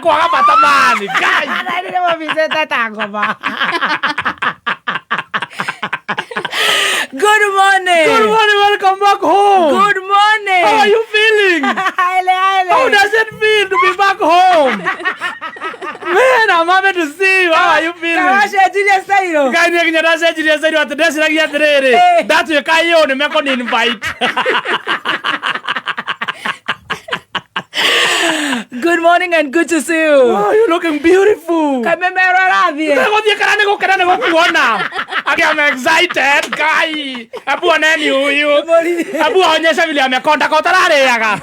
Kwaga bata mani. Ngai. Nĩ mũbicĩte ta ngoma. Good morning. Good morning, welcome back home. Good morning. How are you feeling? Haile, haile. How does it feel to be back home? Man, I'm happy to see you. How are you feeling? Kawacenjirie style. Ngai nĩ nginya ndacenjirie style atĩ ndeciragia atĩrĩrĩ Eh. ndatuĩka yũ nĩ mekũni invite. Good morning and good to see you. Oh, you looking beautiful. Kamemero arathiĩ. Gũthiĩ kana nĩ gũkena nĩ gũkuona. I am excited, Ngai. Hebu oneni huyu. Hebu aonyeshe vile amekonda ko ũtararĩaga.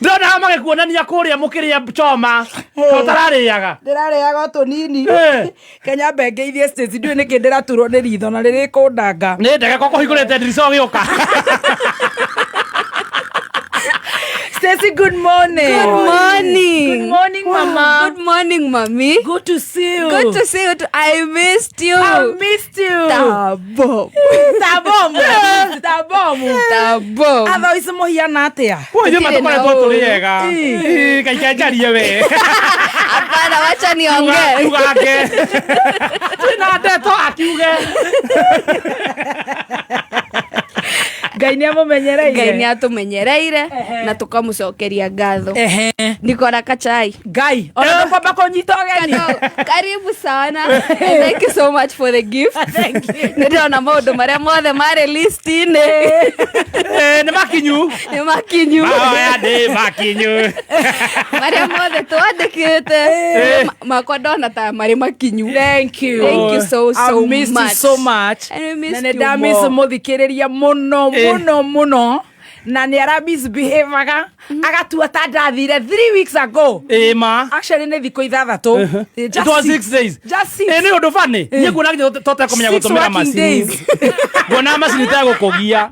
Ndĩrona haha magĩkuonania kũrĩa mũkĩrĩa choma. Ko ũtararĩaga. Ndĩrarĩaga o tũnini. Eh. Kenya mbengeithie Stacy ndiũĩ nĩkĩ ndĩraturwo nĩ ritho na rĩrĩkũndanga. Nĩ ndege ko kũhingũrĩte ndirica ũgĩũka. Stacy, good morning. Good morning. Good morning, mama. Good morning, mommy. Good to see you. Good to see you too. I missed you. I missed you. Tabo. Tabomu. Tabomu. Tabo. Atho ici mũhiana atĩa? Ithuĩ Tũtirĩ matũkoretwo na tũrĩ ũũru. ega. Ĩ, Kaike njarie we. Hapana, wacha niongee. Ugake. Twĩna ndeto akiuge. Ngai nĩ amũmenyereire. Ngai nĩ atũmenyereire na tũkamũcokeria ngatho. Ehe. Niko na kachai. Ngai, ona tũkwamba kũnyita ũgeni. Kado, karibu sana. And thank you so much for the gift. Thank you. Nĩ ndĩrona maũndũ marĩa mothe marĩ list-inĩ Eh, Nĩ makinyu. nĩ makinyu. Mahoya nĩ makinyu. Marĩa mothe twandĩkĩte makwa ndona ta marĩ makinyu. Thank you. Thank you so, so I missed you much. so much. And we missed Na nĩ you ndamiss more. mũthikĩrĩria mũno Eh. mũno mũno na nĩ ara misbehaveaga agatua ta ndathire 3 weeks ago. Ĩ ma. Actually nĩ thikũ ithathatũ. It was 6 days. Just six. Ĩ nĩ ũndũ funny. Niĩ nguona nginya tũtekũmenya Six gũtũmĩra working macini. days. Nguona macini tegũkũgia.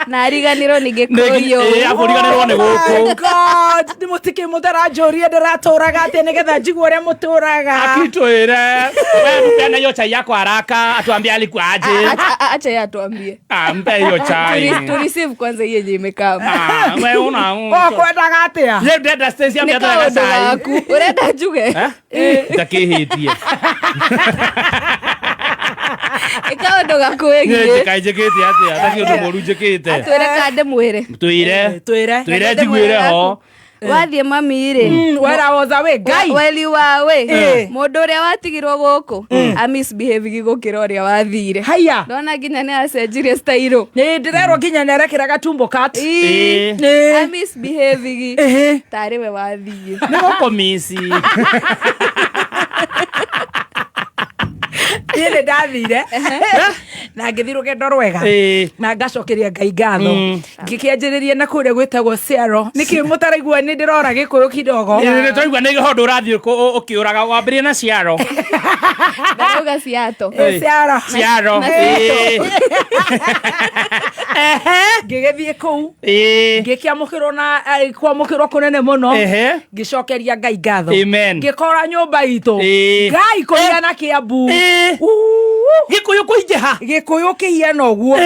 Na ariganĩrwo nĩ Ĩ gĩkũyũ. abũriganĩrwo nĩ Oh my gũkũ. God, nĩ mũtikĩ mũtaranjũria ndĩratũraga atĩa nĩgetha njigue ũrĩa mũtũraga. Akitwĩre. We mpeane hiyo chai yako haraka atuambie alikuwa aje. Acha yeye atuambie. Ah, mpe hiyo chai. Tu receive kwanza hiyo yenye imekaa. Ah, we una. Ũkwendaga atĩa? Ye ndenda Stacy Nĩ ambia kaũndũ tũrega chai. gaku. Ũrenda njuge? Eh? Ndakĩhĩtie. Nĩ kaũndũ Niĩ gakwĩgiĩ. njĩka njĩkĩte atĩa? Takĩ ũndũ mũru njĩkĩte. Atwĩre ka ndĩmwĩre. Twĩre. Twĩre. Twĩre njiguĩre ho. Wathiĩ mami rĩ. Where I was away, Ngai. While you were away. Eh. Mũndũ ũrĩa watigirwo gũkũ a misbehave gũkĩra ũrĩa wathire. Haya. Ndona nginya nĩ acenjirie style. Nĩ ndĩrerwo nginya nĩ arekĩra gatumbo cut. Ĩ. Ĩ. A misbehave Ĩhĩ. tarĩ we wathiĩ. Nĩ gũkũmici. Niĩ nĩ ndathire na ngĩthiĩ rũgendo rwega Ĩ. na ngacokeria Ngai ngatho ngĩkĩanjĩrĩria na kũrĩa gwĩtagwo Ciaro nĩkĩ mũtaraigua nĩ ndĩrora gĩkũyũ kidogo. Nĩ twaigua nĩ ũndũ ũrathiĩ ũkĩũraga wambĩrĩrie na ciaro. Ndarauga ciato. Ĩ, Ciaro. Ciaro. Na Ĩ. Ngĩgĩthiĩ kũu Ĩ. ngĩkĩamũkĩrwo na kwamũkĩrwo kũnene mũno. Ehe. Ngĩcokeria Ngai ngatho. Amen. Ngĩkora nyũmba itũ. Ĩ. Ngai kũhiana Kĩambu. Ĩ. Uu. Gĩkũyũ kũingĩha. Gĩkũyũ kĩhiana ũguo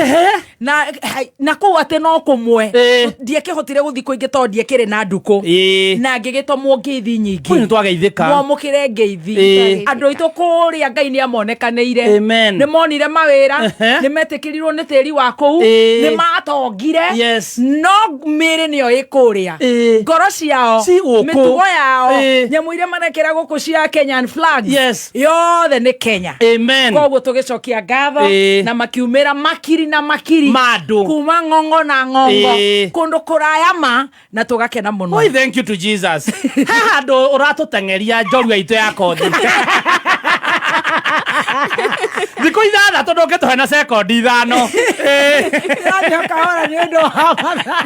na hai- na kũu atĩ no kũmwe Ĩ. ndiakĩhotire gũthiĩ kũingĩ tondũ ndiakĩrĩ na ndukũ Ĩ. na ngĩgĩtũmwo ngeithi nyingĩ Kũu nĩ twageithĩka. mwamũkĩre ngeithi Ĩ. andũ aitũ kũrĩa Ngai nĩ amonekanĩire. Amen. Nĩ monire mawĩra. Ehe. Nĩ metĩkĩrirwo nĩ tĩri wa kũu. Ĩ. Nĩ matongire. Yes. No mĩĩrĩ nĩyo ĩ kũrĩa. Ĩ. Ngoro ciao, Ci gũkũ. mĩtugo yao, Ĩ. nyamũ iria marekĩra gũkũ cia Kenyan flags Yes. yothe nĩ Kenya. Amen. Koguo tũgĩcokia ngatho Ĩ. na makiumĩra makiri na makiri Ma andũ. kuma ng'ong'o na ng'ong'o Ĩ. kũndũ kũraya ma na tũgakena mũno. Oi, thank you to Jesus. Haha andũ ũratũteng'eria njorua itũ ya kothi. Thikũ ithathatũ ndũngĩtũhe na sekondi ithano. Ĩ. Ndĩrathiĩ kahora nĩ ũndũ wa mathaa.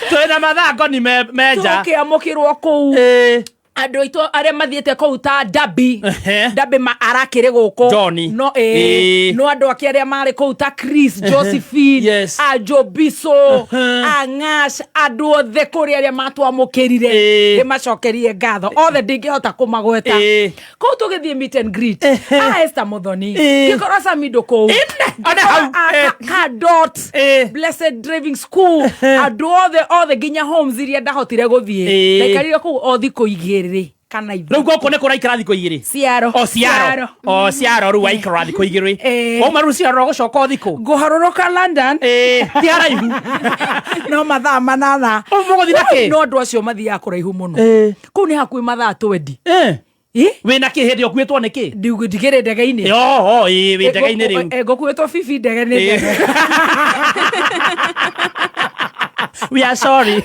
Twĩna mathaa ngoni menja. Tũkĩamũkĩrwo kũu. Ĩ. Andå aitå arä a mathiäte kå u ta Dabi. Ehe. Dabi arakĩrĩ gũkũ. Johnny. No ĩĩ. Ĩĩ. No andå ake arĩa marĩ kũu ta Chris, Josephine, Yes. a Jobiso, a Ngash, andå othe kũrĩa arĩa matwamũkĩrire, Ĩĩ. ndĩmacokerie ngatho othe, ndingĩhota kũmagweta. Ĩĩ. Kũu tũgĩthiĩ meet and greet, a Esther Muthoni, Ĩĩ. ngĩkora Samido kũu. Ĩne, ona hau. Ngĩkora a Kadot, Ĩĩ. Blessed Driving School, andå othe othe, nginya homes iria ndahotire gũthiĩ. Ĩĩ. Ndaikarire kũu o thikũ 2 kana Rĩu 3. gũkũ nĩ kũraikara thikũ 2? Ciaro. O ciaro, o ciaro, rĩu waikara thikũ 2. Ĩĩ. Wauma rĩu ciaro gũcoka o thikũ? Ngũharũrũka London. Ĩĩ, ti haraihu. No mathaa 8. Ũũ mũgũthiĩ na kĩ? No andũ acio mathiaga kũraihu mũno. Ĩĩ. Kũu nĩ hakuhĩ mathaa 20. Ĩĩ. Ĩ? Wĩna kĩ hĩndĩ ũkuĩtwo nĩ kĩ? Ndigĩrĩ ndege-inĩ. Yo, ĩĩ, wĩ ndege-inĩ rĩu. Ngũkuĩtwo bibi ndege nĩ Ĩĩ. ndege. We are sorry.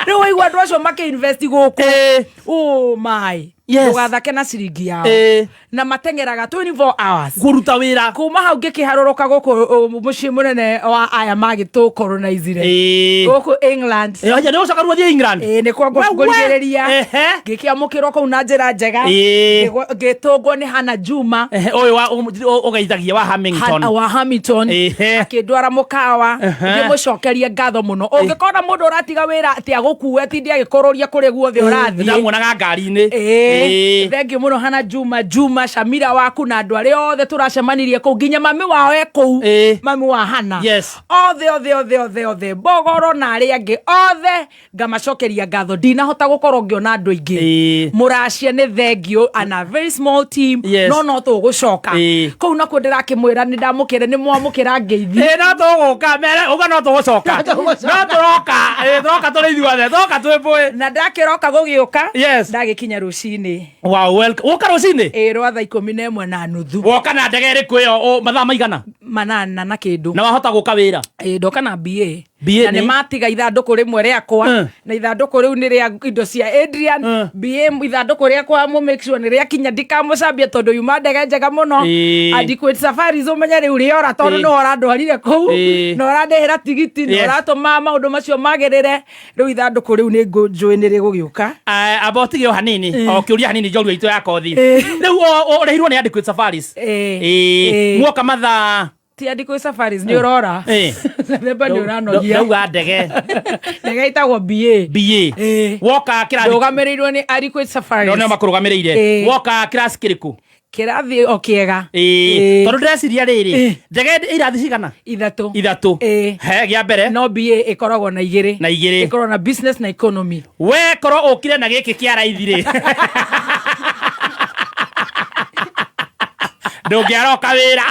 Rĩu waigua andũ acio makĩinvest gũkũ. Ĩĩ. Oh my. Yes. Ndũgathake na ciringi yao. Ĩĩ. Na mateng'eraga 24 hours. Kũruta wĩra. Kuma hau ngĩkĩharũrũka gũkũ mũciĩ mũnene wa aya magĩtũkoronizire, Ĩĩ. gũkũ England. Ĩĩ, anja nĩ ũcoka rĩu ũthiĩ England? Ĩĩ, nĩ kwa Wewe. ngũrigĩrĩria. Ehe. Ngĩkĩamũkĩrwo kũu na njĩra njega. Ĩĩ. Ngĩtũngwo nĩ Hana Juma. Ehe, ũyũ wa ũgeithagia wa Hamilton. Wa Hamilton. Ehe. Akĩndwara mũkawa. Ehe. Ngĩmũcokerie ngatho mũno. Ũngĩkona mũndũ ũratiga wĩra atĩ agũkue tindi agĩkũrũria kũrĩ guothe ũrathiĩ. Ndamuonaga ngari-inĩ. Ĩĩ. Ĩĩ. Thengiũ mũno Hana Juma, Juma Shamira waku na andũ arĩa othe tũracemanirie kũu, nginya mami wao e kũu. Ĩĩ. Mami wa Hana. Yes. Othe othe othe othe othe, Mbogoro na arĩa angĩ othe, ngamacokeria ngatho. Ndinahota gũkorwo ngĩona andũ aingĩ. Ĩĩ. Mũracia nĩ thengiũ and a very small team. Yes. No tũgũcoka. Ĩĩ. Kũu nakuo ndĩrakĩmwĩra nĩ ndamũkĩra, nĩ mwamũkĩra ngeithi. Ĩĩ, no tũgũka mere uga no tũgũcoka. No tũgũcoka. No tũroka. Ĩĩ, tũroka tũrĩ ithuothe, tũroka twĩ mbũĩ. Na ndakĩroka gũgĩũka. Yes. Ndagĩkinya rũcinĩ. Wow, welcome. Woka rũcinĩ? Ĩĩ, rwa thaa 11:30. Woka na ndege ĩrĩkũ ĩyo? Mathaa maigana? 8 na kĩndũ. Na wahota gũka wĩra? Ĩĩ, ndoka na BA. BA Na nĩ nĩ? matiga ithandũkũ rĩmwe rĩakwa. Na ithandũkũ rĩu nĩ rĩa indo cia Adrian. BA ithandũkũ rĩakwa mũ make sure nĩ rĩakinya, ndikamũcambia tondũ yuma ndege njega mũno. Ĩĩ. Adequate Safaris, ũmenye rĩu rĩora tondũ Ĩĩ. nĩ ũrandwarire kũu Ĩĩ. na ũrandĩhĩra tigiti na Yes. ũratũma maũndũ macio magĩrĩre. Rĩu ithandũkũ rĩu nĩ njũĩ nĩ rĩgũgĩũka. Amba ũtige o hanini, o kĩũria hanini njorua itũ ya kothi. Ĩĩ. Rĩu ũrĩhirwo nĩ Adequate Safaris? Ĩĩ. Ĩĩ. Ĩĩ. Muoka mathaa? Ti Adequate Safaris, nĩ ũrora. Ĩĩ. Themba nĩ ũranogia. Ndauga ndege. Ndege ĩtagwo BA. BA. Ĩĩ. Woka kĩrathi? Ndũgamĩrĩirwo nĩ Adequate Safaris. No nĩo makũrũgamĩrĩire. Ĩĩ. Woka kĩraci kĩrĩkũ? Kĩrathi o kĩega. Ĩĩ. Ĩĩ. Tondũ ndĩreciria rĩrĩ, Ĩĩ. ndege irathi cigana? 3. 3. Ĩĩ. He gĩa mbere? No BA ĩkoragwo na 2. Na 2. Ĩkoragwo na business na economy. We korwo ũkire na gĩkĩ kĩa raithi rĩ, ndũngĩaroka wĩra.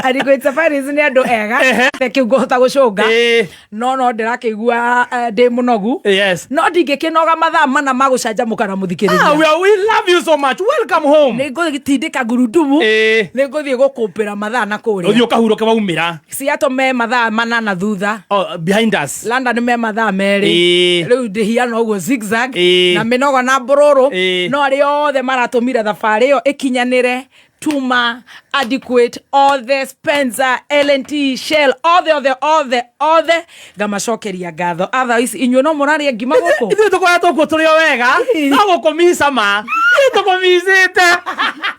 Adequate Safaris nĩ andũ ega. Ehe. Kĩu ngũhota gũcũnga. Ĩĩ. No ndĩrakĩigua ndĩ mũnogu. Yes. No ndingĩkĩnoga mathaa 4 ma gũcanjamũka na Ah, mũthikĩrĩria. we love you so much. Welcome home. Nĩ ngũtindĩka ngurudumu. Ĩĩ. Nĩ ngũthiĩ gũkũmpĩra mathaa na Ũthiĩ kũrĩa. ũkahurũke waumĩra. Seattle me mathaa 8 thutha. Oh, behind us. London me mathaa 2. Ĩĩ. Rĩu ndĩhiana ũguo zigzag. Ĩĩ. Na mĩnogo na mbũrũrũ. Ĩĩ. No arĩa othe maratũmire thabarĩ ĩyo ĩkinyanĩre, Tuma, Adequate, othe, Spencer, L&T, Shell, othe othe othe othe, ngamacokeria ngatho. Otherwise inyuĩ no mũrarĩa ngima gũkũ. Ithuĩ tũkoretwo kuo tũrĩ o wega, no gũkũmica ma ithuĩ tũkũmicĩte.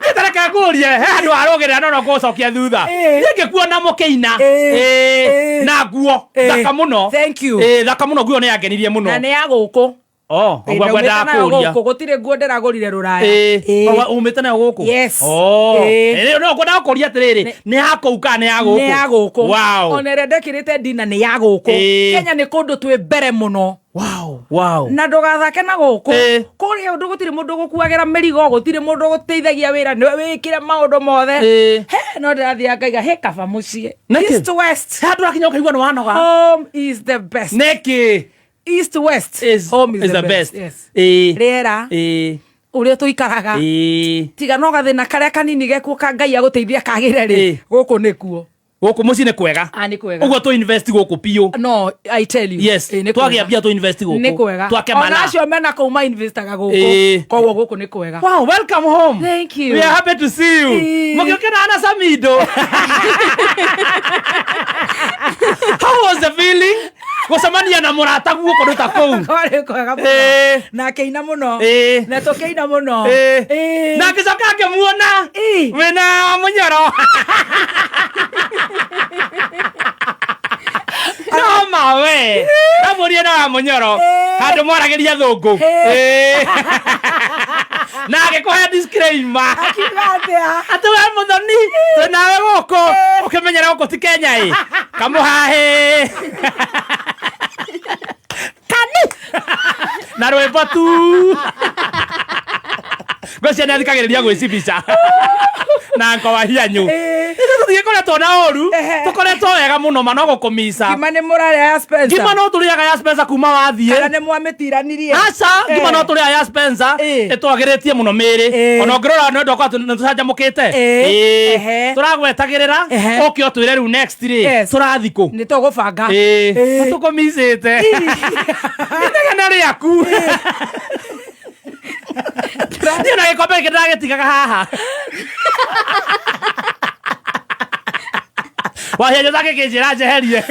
Niĩ tareke ngũrie, he handũ warũgĩrĩra no no ngũcokia thutha. Ĩĩ. Niĩ ngĩkuona mũkĩina. Ĩĩ. Ĩĩ. Ĩĩ. Na nguo Ĩĩ. thaka mũno. Thank you. Ĩĩ, thaka mũno, nguo nĩ yangenirie mũno. Na nĩ ya gũkũ. Oh, Ĩĩ, ũguo ngwendaga ndaumĩte nayo kũria. gũkũ, gũtirĩ nguo ndĩragũrire rũraya. Ĩĩ. Ĩĩ. Ũguo umĩte nayo gũkũ? Yes. Oh. Ĩĩ. Ĩĩ, no ngwendaga kũria atĩrĩrĩ, nĩ ya kũu kana nĩ ya gũkũ? Nĩ ya gũkũ. Wow. Ona ĩrĩa ndekĩrĩte ndina nĩ ya gũkũ. Ĩĩ. Kenya nĩ kũndũ twĩ mbere mũno. Wow. Wow. Na ndũgathake na gũkũ. Ĩĩ. Kũrĩa ũndũ gũtirĩ mũndũ gũkuagĩra mĩrigo, gũtirĩ mũndũ gũteithagia wĩra, nĩwe wĩkĩre maũndũ mothe. Ĩĩ. He, no ndĩrathiaga ngaiga he kaba mũciĩ. Nĩkĩ? East West. He handũ ũrakinya ũkaigua nĩ wanoga. Home is the best. Nĩkĩ? East West. Is, Home is, is the best. Yes. Ĩĩ. Rĩera, Ĩĩ. ũrĩa tũikaraga. Ĩĩ. Tiga no gathĩna karĩa kanini gekuo ka Ngai agũteithia kagĩre rĩ, Ĩĩ. gũkũ nĩkuo. Gũkũ mũciĩ nĩ kwega. Ah, nĩ kwega. Ũguo tũ invest gũkũ biũ. No, I tell you. Yes. Ĩĩ, nĩ Twagĩa kwega. mbia tũ invest gũkũ. Nĩ kwega. Twake Ona mana. acio mena kũu ma investaga gũkũ. Ĩĩ. Koguo gũkũ nĩ kwega. Wow, welcome home. Thank you. We are happy to see you. Ĩĩ. Mũgĩũkena na Samido. How was the feeling? Gũcemania na mũrataguo kũndũ ta kũu. Kwarĩ kwega mũno. Ĩĩ. Na akĩina mũno. Ĩĩ. Na tũkĩina mũno. Ĩĩ. Ĩĩ. Na ngĩcoka ngĩmuona Ĩĩ. wĩna mũnyoro. No mawe. Ndamũrie na wa mũnyoro. Ĩĩ. Handũ mwaragĩria thũngũ. Ĩĩ. Ĩĩ. Na agĩkũhe disclaimer. Akiuga atĩa? Atĩ we mũthoni twĩ nawe gũkũ ũkĩmenyera gũkũ ti Kenya ĩ kamũhahĩ kani na rwĩmbo tu ngwĩciria nĩ athikagĩrĩria gwĩcibica na nkowa hianyu Ĩĩ. ithuĩ tũtigĩkoretwo na ũru Ehe. tũkoretwo wega mũno ma no gũkũmica Ngima nĩ mũrarĩa ya Spencer. ngima no tũrĩaga ya Spencer kuma wathiĩ Kana nĩ mwamĩtiranirie? aca ngima no tũrĩaga ya Spencer Ĩĩ. ĩtwagĩrĩtie mũno mĩĩrĩ Ĩĩ. ona ũngĩrora nĩ ũndũ nĩ tũcanjamũkĩte Ĩĩ. Ehe. tũragwetagĩrĩra Ehe. ũke ũtwĩre rĩu next rĩ Yes. tũrathi kũ Nĩ tũgũbanga. Ĩĩ. Ĩĩ. tũkũmicĩte inegene rĩaku niĩ na gĩkombe gĩkĩ ndĩragĩtigaga haha wahianyũ takĩkĩnjĩra njeherie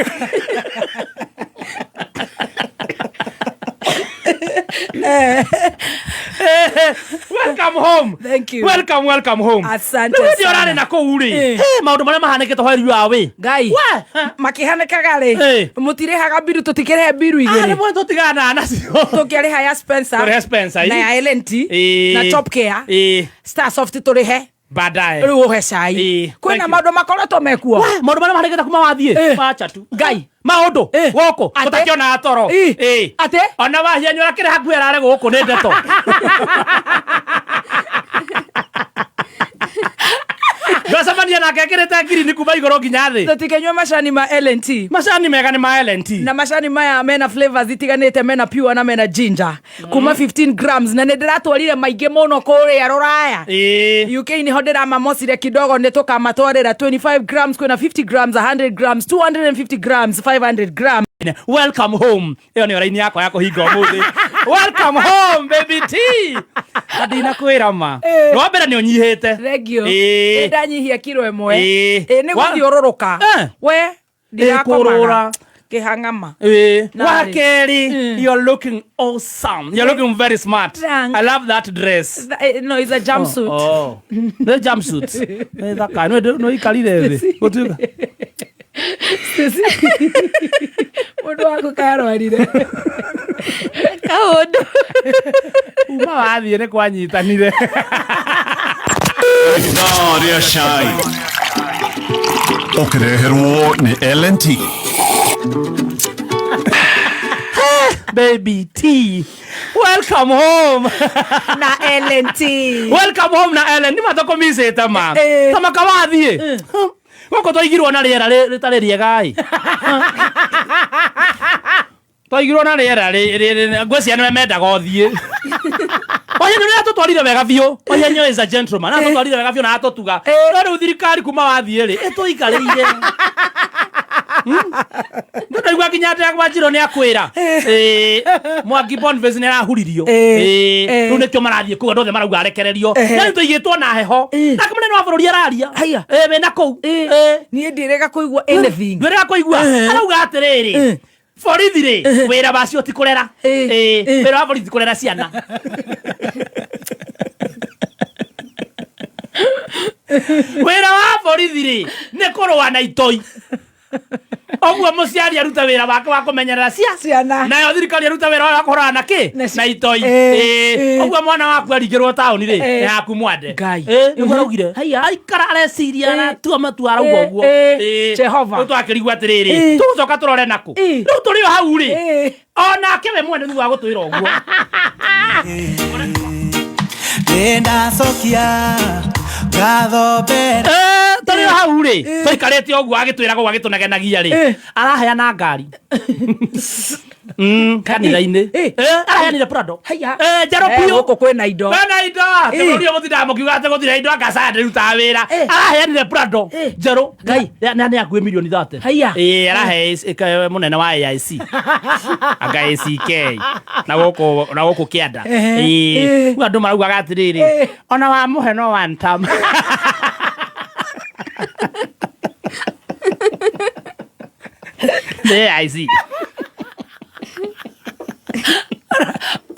Welcome home. Thank you. Welcome, welcome home. Asante Rĩu hĩndĩ sana. ũrarĩ na kũu rĩ Eh. hey, maũndũ marĩa mahanĩkĩte while you are away. Ngai. We. Makĩhanĩkaga rĩ Ĩĩ. mũtirĩhaga mbiru tũtikĩrĩhe mbiru Ah, igĩrĩ rĩmwe tũtiganaga nacio. tũkĩrĩha ya Spencer Tũrĩhe Spencer, na ĩ. ya LNT Ĩĩ. na Top Care Ĩĩ. Starsoft tũrĩhe Baadaye. rĩu ũhe cai Ĩĩ. kwĩna Thank you. maũndũ makoretwo mekuo We, maũndũ marĩa mahanĩkĩte kuma wathiĩ Ĩĩ. wacha tu Ngai. maũndũ Ĩĩ. gũkũ Atĩ? tũtakĩonaga toro Ĩĩ. Ĩĩ. Atĩ? ona wahianyũ akĩrĩ hakuhĩ ararĩ gũkũ nĩ ndeto ngacemania nake ekĩrĩte ngirini kuma igũrũ nginya thĩ tũtikĩnyua macani ma LNT macani mega nĩ ma LNT na macani maya mena flavors itiganĩte mena pure na mena ginger kuma 15 grams na nĩ ndĩratwarire maingĩ mũno kũrĩa rũraya Ĩĩ. UK niho ndĩramamocire kidogo nĩ tũkamatwarĩra 25 grams kwĩna 50 grams 100 grams 250 grams 500 grams Welcome home ĩyo nĩyo raini yakwa ya kũhinga ũmũthĩ welcome home baby t na ndinakwĩra ma Ĩĩ. wa mbere nĩ ũnyihĩte Thank you. Ĩĩ. Ĩ ndanyihia kiro ĩmwe Ĩĩ. Ĩ, nĩ gũthiũrũrũka Eh. we ndirakomaga kũrũra. kĩhang'ama Ĩĩ. Narĩ. wa kerĩ Mm. you're looking awesome you're looking very smart Thanks. I love that dress No, it's a jumpsuit. Oh. Nĩ jumpsuit nĩ thaka nĩ ũikarire thĩ gũtuĩka Mũndũ waku karwarire. Kaũndũ. uma wathiĩ nĩ kwanyitanire Ithaa rĩa cai ũkĩreherwo nĩ LNT baby t welcome home Na LNT. welcome home na Ellen nĩ matũkũmicĩte ma Eh. tamaka wathiĩ gũkũ twaigirwo na rĩera rĩtarĩ rĩega ĩ twaigirwo na rĩera ngwĩciria nĩwe mendaga ũthiĩ Wahenyo nĩ atũtwarire wega biũ Wahenyo is a gentleman atũtwarire wega biũ na atũtuga no rĩu thirikari kuma wathiĩ rĩ ĩtũikarĩire ndaigua nginya ndegwa njirũ nĩ akwĩra Ĩĩ, Mwangi Boniface nĩ arahuririo Ĩĩ. Ĩĩ, Ĩĩ. rĩu nĩkĩo marathiĩ kũu andũ othe marauga arekererio Ehe. na rĩu tũigĩtwo na heho Ĩĩ. nake mũnene wa bũrũri araria Haiya. Ĩĩ, wĩna kũu Ĩĩ. Ĩĩ. Niĩ ndirĩga kũigua anything. ndwĩrĩga kũigua Ehe. arauga atĩrĩrĩ Ĩĩ. borithi rĩ wĩra wacio ti kũrera Ĩĩ. Ĩĩ, Ĩĩ. wĩra wa borithi ti kũrera ciana wĩra wa borithi rĩ nĩ kũrũa na itoi ũguo mũciari aruta wĩra wake wa kũmenyerera cia Ciana. nayo thirikari aruta wĩra wayo wa kũhũrana na kĩ Na ci- na itoi Ĩĩ, Ĩĩ. ĩĩ. ũguo mwana waku aringĩrwo taũni rĩ Ĩĩ. nĩ haku mwande Ngai. Ĩĩ, nĩguo araugire Haiya. aikara areciria Ĩĩ. aratua matua arauga Ĩĩ, ũguo ĩĩ. Ĩĩ. Jehova. Rĩu twakĩrigwo atĩrĩrĩ Ĩĩ. tũgũcoka tũrore nakũ Ĩĩ. rĩu tũrĩ o hau rĩ Ĩĩ. onake we mwene thutha wa gũtwĩra ũguo Nĩndacokia ngatho mbere Eh, tũrĩ o hau rĩ tũikarĩte ũguo agĩtwĩraga ũguo agĩtũnegenagia rĩ Ĩĩ. araheana ngari kanitha-inĩ Ĩĩ. Eh, araheanire Prado Haiya. Eh, njerũ Eh, biũ gũkũ kwĩna indo. Kwĩna indo Ĩĩ. tũrũrio mũtindaga mũkiuga atĩ gũtirĩ indo anga ndĩrutaga wĩra Ĩĩ. araheanire Prado Ĩĩ. njerũ Ngai. na nĩ akuĩ mirioni 30 Haiya. ĩĩ arahe mũnene wa AIC anga ACK na gũkũ na gũkũ kĩanda Ehe. ĩĩ Ĩĩ. rĩu andũ maraugaga atĩrĩrĩ Ĩĩ. ona wamũhe no one term nĩ AIC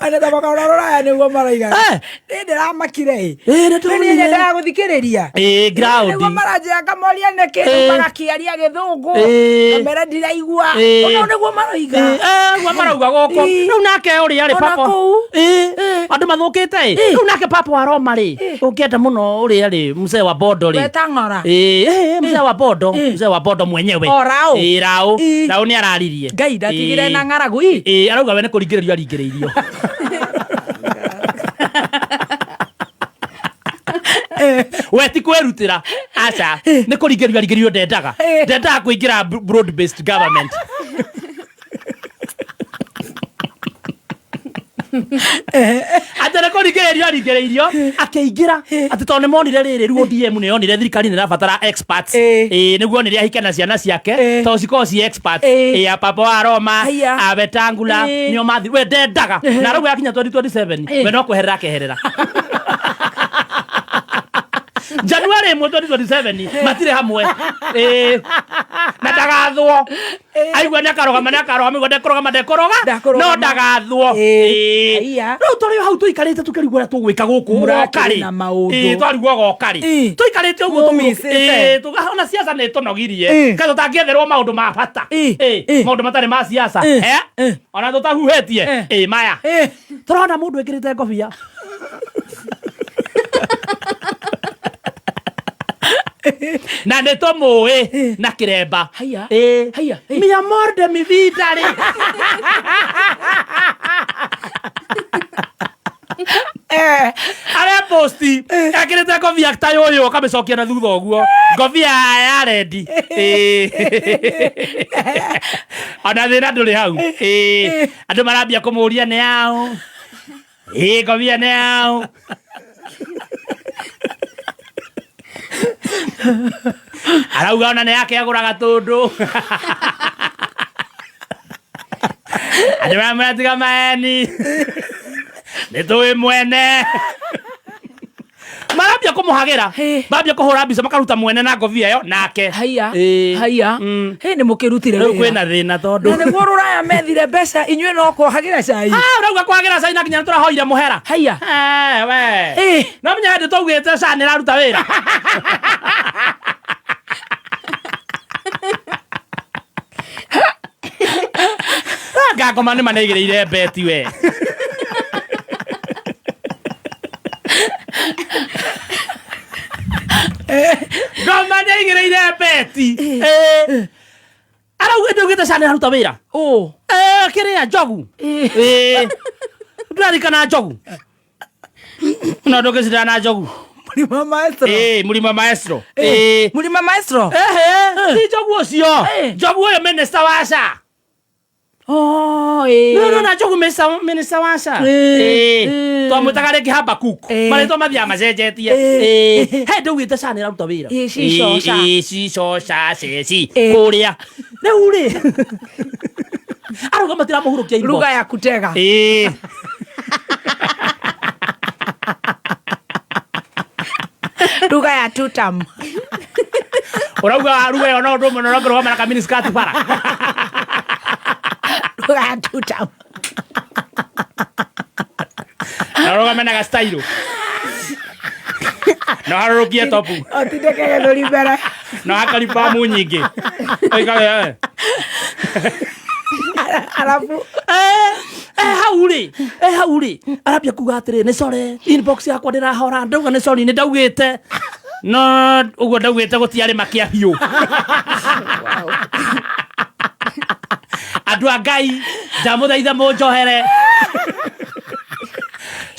Ona makarora rũraya nĩguo maroiga. Eh. Nĩ ndĩramakire ĩ. Ĩ, nĩ Nĩ tũronire. nyendaga gũthikĩrĩria. Ĩ, ground. Nĩguo maranjĩra ngamoria nĩkĩ Ĩ. magakiaria gĩthũngũ. Ĩ. Ngamera ndiraigua. Ĩ. Ona nĩguo maroiga. Ĩ, ũguo marauga gũkũ Ĩ. rĩu nake ũrĩa rĩ Ona papa kũu. Ĩ, andũ mathũkĩte ĩ rĩu nake papa wa Roma rĩ ũngĩenda mũno ũrĩa rĩ mzee wa bondo rĩ Wetang'ora. Ĩ, ĩ, mzee wa bondo mzee wa bondo mwenyewe O, Rao. Ĩ, Rao Ĩ. Rao nĩ araririe Ngai ndatigire Ĩ. na ng'aragu ĩ. Ĩ, arauga we nĩ kũringĩrĩrio aringĩrĩirio we ti kwĩrutĩra aca nĩ kũringĩrĩrio aringĩrĩirio ndendaga Eh. ndendaga kũingĩra broad based government atĩ nĩ kũringĩrĩrio aringĩrĩirio akĩingĩra atĩ tondũ nĩ monire rĩrĩ rĩu ODM nĩ yonire thirikari nĩ ĩrabatara experts Eh. Ĩ, nĩguo onire ahike na ciana ciake Eh. tondũ cikoragwo ci experts Eh. Ĩ, a papa wa Roma Haiya. a Wetangula Eh. nĩo mathi we ndendaga na rĩu yakinya 2027 Eh. we no kweherera akeherera January 1 2027 matirĩ hamwe Ĩ. na ndagathwo aigua nĩ akarũgama nĩ akarũgama aigua ndekũrũgama ndekũrũga Ndakũrũgama. no ndagathwo Ĩ. Ĩ. Haiya. rĩu tũrĩ o hau tũikarĩte tũkĩrigwo ũrĩa tũgwĩka gũkũ Mũrakĩrĩ ũgoka rĩ na maũndũ. Ĩ, twarigwo ũgoka rĩ Ĩ. tũikarĩte ũguo Mũmicĩte. Ĩ, ona siasa nĩ tũnogirie Ĩ. kaĩ tũtangĩetherwo maũndũ ma bata Ĩ. Ĩ, Ĩ. maũndũ matarĩ ma siasa Ĩ. Eh? Ĩ. ona tũtahuhĩtie Ĩ. Ĩ, maya Ĩ. tũrona mũndũ ĩkĩrĩte ngobia na nĩ tũmũĩ na kĩremba Haiya. Ĩ. Haiya. Ĩ. mi amor de mi vida rĩ Eh. areposti ekĩrĩte ngobia ta yũyũ akamĩcokia na thutha ũguo ngobia ya rendi Ĩ. ona thĩna ndũrĩ hau Ĩ. andũ marambia kũmũria nĩ yaũ Ĩ, ngobia nĩ yaũ arauga ona nĩ yake agũraga tũndũ andũ maramwĩra tiga maeni nĩ tũĩ mwene marambia kũmũhagĩra Hĩ. marambia kũhũra mbica makaruta mwene na ngobia ĩyo nake Haiya. Ĩ. Haiya. Mm. Hĩ nĩ mũkĩrutire rĩu wĩra. kwĩna thĩna tondũ Na nĩguo rũraya methire mbeca inyuĩ no kwohagĩra cai. Ah, ũrauga kwagĩra cai na nginya nĩ tũrahoire mũhera Haiya. Eh, we Ĩ. no menya hĩndĩ twaugĩte ca nĩ ĩraruta wĩra ngakoma nĩ maneigĩrĩire beti we ngoma nĩaigĩrĩire beti Ĩ. arauga ndaugĩte ca nĩ ĩraruta wĩra Ũ. Eh, kĩrĩa njogu Ĩ. ndũrarikana njogu no ndũngĩcindana na njogu Mũrima maestro. Ĩ, mũrima maestro Ĩ. Ĩ. Mũrima maestro. Ehe, ti njogu ũcio Ĩ. njogu ũyũ minister wa SHA Oh, ĩ. no no na njogu minister wa SHA Ĩ. Ĩ. Ĩ. twamwĩtaga rĩngĩ Habakuk Ĩ. marĩtwa mathiaga macenjetie Ĩ. Ĩ. he ndaugĩte SHA nĩ ĩraruta wĩra Ĩ, cico, SHA. Ĩ, cico SHA ceci Ĩ. kũrĩa rĩu rĩ arauga matiramũhurũkia inbox. Lugha ya kutega. Ĩ. Lugha ya tutam. ũrauga ruga ĩyo no ũndũ ũmwe na ũrĩa na kaminiskati bara Lugha ya tutam. na ũrũgame na gastairũ na harũrũkie topu Otindĩke gĩthũri mbere. na hakaribamu nyingĩ Ũikare, eh. Arabu. Eh, hau rĩ eh, hau rĩ arambia kuga atĩrĩ nĩ core inbox yakwa ndĩrahora ndauga nĩ sorry nĩ ndaugĩte no ũguo ndaugĩte gũtiarĩ makia biũ andũ a ngai ndamũthaitha mũnjohere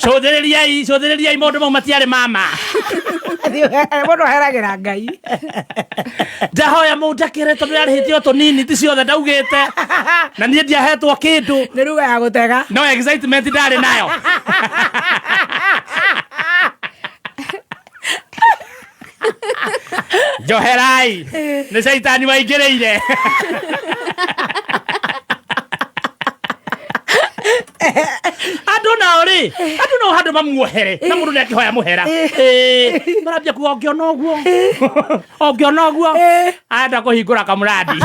cũthĩrĩriai cũthĩrĩriai maũndũ mau matiarĩ mama Mũndũ aheragĩra Ngai. ndahoya mũnjakĩre tondũ yarĩhĩtio tũnini ti ciothe ndaugĩte na niĩ ndiahetwo kĩndũ Nĩ lugha ya gũtega. no excitement ndarĩ nayo njoherai nĩ caitani waingĩrĩire andũ nao rĩ andũ nao handũ mamuohere na mũndũ nĩ akĩhoya mũhera Ĩ, marambia kuga ũngĩona ũguo ũngĩona ũguo arenda kũhingũra kamũrandi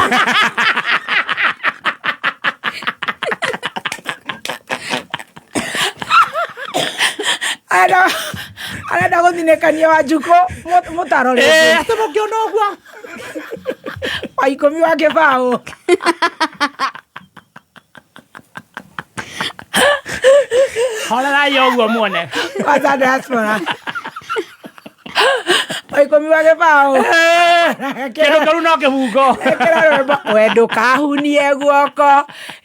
Arenda arenda gũthinĩkania Wanjikũ mũtaro rĩngĩ. Atĩ mũngĩona ũguo. Wa ikũmi wa kĩbaũ. Horerai ũguo muone. Kwanza diaspora. Wa ikũmi wa kĩbaũ. Kĩndũ kĩru no kĩbungo. Ĩkĩra rwĩmbo we ndũkahunie guoko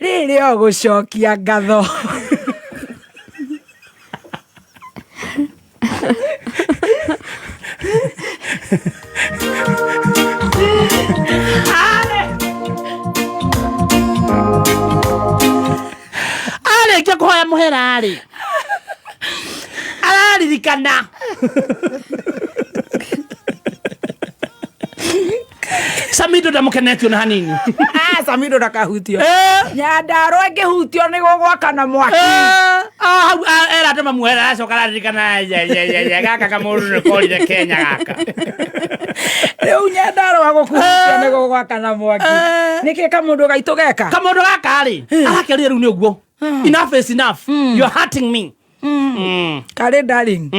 rĩrĩa ũgũcokia ngatho. Arĩkia kũhoya mũhera rĩ, araririkana Samido ndamũkenetio na hanini. Ah, Samido ndakahutio. Nyandarua ĩngĩhutio nĩ gũgwakana mwaki. Hau era andũ mamuohera aracoka araririkana ye, ye, ye, ye, gaka kamũndũ nĩ korire Kenya gaka. Rĩu Nyandarua gũkũhutio nĩ gũgwakana mwaki. Nĩkĩ kamũndũ gaitũ geka? Kamũndũ gaka rĩ, arakĩrire rĩu nĩ ũguo. Enough is enough. You are hurting me. Karĩ darling.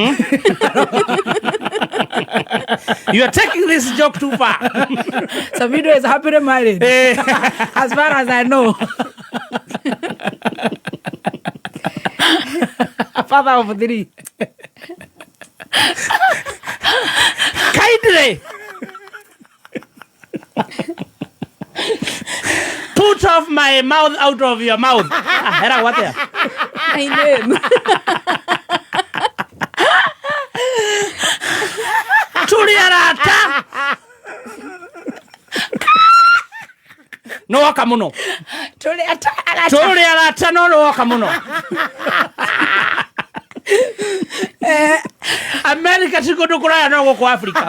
You are taking this joke too far. Samido is happily married. As far as I know. Father of three. Kindly put off my mouth out of your mouth. Ah, era what? My name. Tũrĩ arata. No woka mũno. Tũrĩ arata. Tũrĩ arata no nĩ woka mũno. America ti kũndũ kũraya no gũkũ Africa.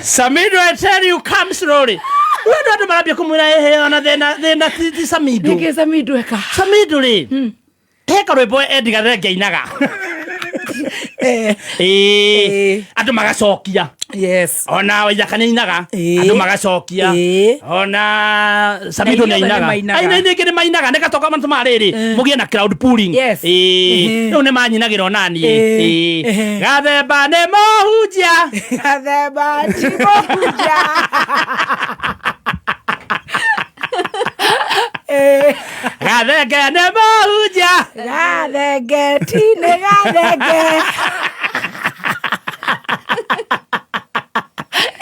Samido, I tell you, come slowly. We andũ andũ marambia kũmwĩra ĩhĩ ona thĩna thĩna ti Samido. Nĩkĩ Samido eka? Samido rĩ, he karwĩmbo Eddie Gathenge ainaga. Ĩĩ. Andũ magacokia. Yes. Ona Waithaka nĩ ainaga. Ĩĩ. Andũ magacokia. Ĩĩ. Ona Samido Na nĩ ithuothe nĩ ainaga. mainaga. Aina aingĩ nĩ mainaga nĩ gatoka matũma rĩrĩ mũgĩe na crowd pooling. Yes. Ĩĩ. Rĩu nĩ manyinagĩra ona niĩ. Ĩĩ. Ĩĩ. Ehe. Gathemba nĩ mũhunjia. Gathemba ti mũhunjia. Gathenge nĩ mũhunjia. Gathenge ti nĩ gathenge.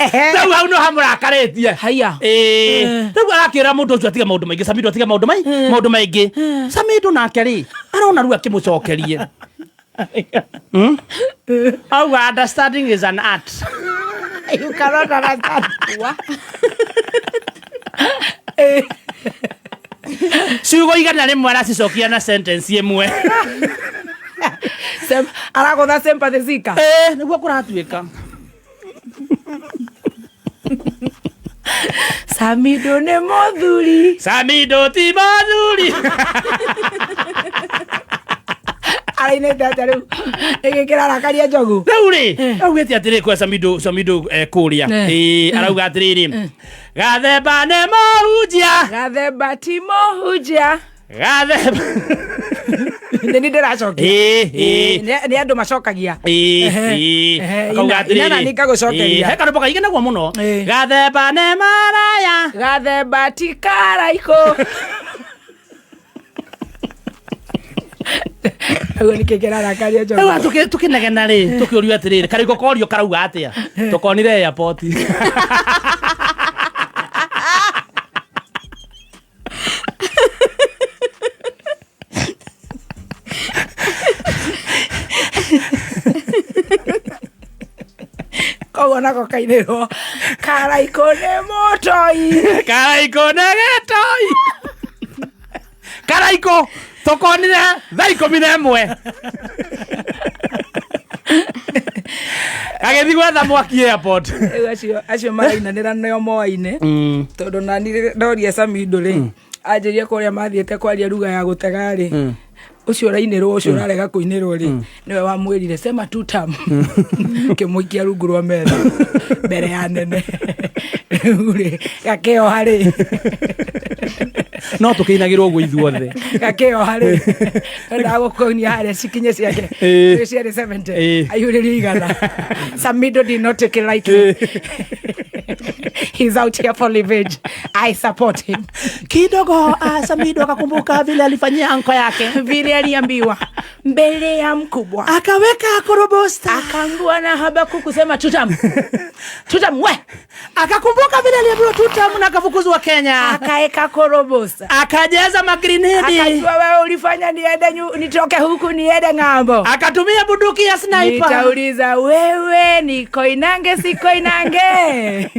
Rĩu hau no hamũrakarĩtie. Haiya. Ĩĩ. Rĩu arakĩra mũndũ ũcio atige maũndũ maingĩ Samido atige maũndũ mai maũndũ maingĩ. Samido nake rĩ arona rĩu akĩmũcokerie. Auga understanding is an art. You cannot understand. Wa. Ciugo 100 aracicokia na sentence ĩmwe. Aragũtha sympathy zika. Nĩguo kũratuĩka. Samido nĩ mũthuri. Samido ti mũthuri. Arainĩte atĩa rĩu? Nĩkĩ kĩrarakaria njogu? Rĩu rĩ, augĩte atĩrĩ kwa Samido, Samido kũrĩa. Ĩĩ, arauga atĩrĩrĩ. Gathemba nĩ mũhunjia. Gathemba ti mũhunjia. Gathemba. Nĩ niĩ ndĩracokia. Ĩĩ, ĩĩ. Nĩ andũ macokagia. Ĩĩ, Ehe, ĩĩ. ehe, Akauga ina- atĩrĩrĩ. ina na niĩ ngagũcokeria. Ĩĩ, he karwĩmbo kaiganagwo mũno. Ĩĩ. Gathemba nĩ maraya. Gathemba ti karaikũ. Ũguo nĩkĩ kĩrarakaria njogu? Rĩu tũkĩnegena rĩ, tũkĩũrio atĩrĩrĩ, karĩko korio karauga atĩa? Tũkonire airport. Koguo nako kainĩrwo karaikũ nĩ mũtoi. Karaikũ nĩ gĩtoi. Karaikũ tũkonire thaa 11. Gagĩthiĩ gwetha mwaki airport. Rĩu acio marainanĩra nĩo moaine tondũ nani ndoria Samido rĩ anjĩrie kũrĩa mathiĩte kwaria ruga ya gũtega rĩ Ũcio ũrainĩrwo, ũcio ũrarega kũinĩrwo rĩ, nĩwe wamwĩrire sema tutam, kĩmũikia rungu rwa metha mbere ya nene. Rĩu rĩ, gakĩoha rĩ. No tũkĩinagĩrwo ũguo ithuothe. Gakĩoha rĩ, endaga gũkũnia harĩa cikinye ciake. Ciarĩ 70. Aihũrĩrio 100. Samido did not take it lightly. He's out here for revenge. I support him. Kidogo Samido akakumbuka vile alifanyia anko yake. Vile aliambiwa mbele ya mkubwa, akaweka korobosta, akaambiwa na Habaku kusema tutam tutam we. Akakumbuka vile aliambiwa tutam na akafukuzwa Kenya, akaeka korobosta, akajaza magrinedi, akajua wewe ulifanya niende nitoke huku niende ng'ambo, akatumia bunduki ya sniper. Nitauliza wewe ni Koinange si Koinange?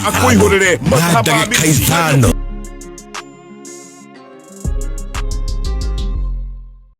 Akwihurire Na ndagĩka 5.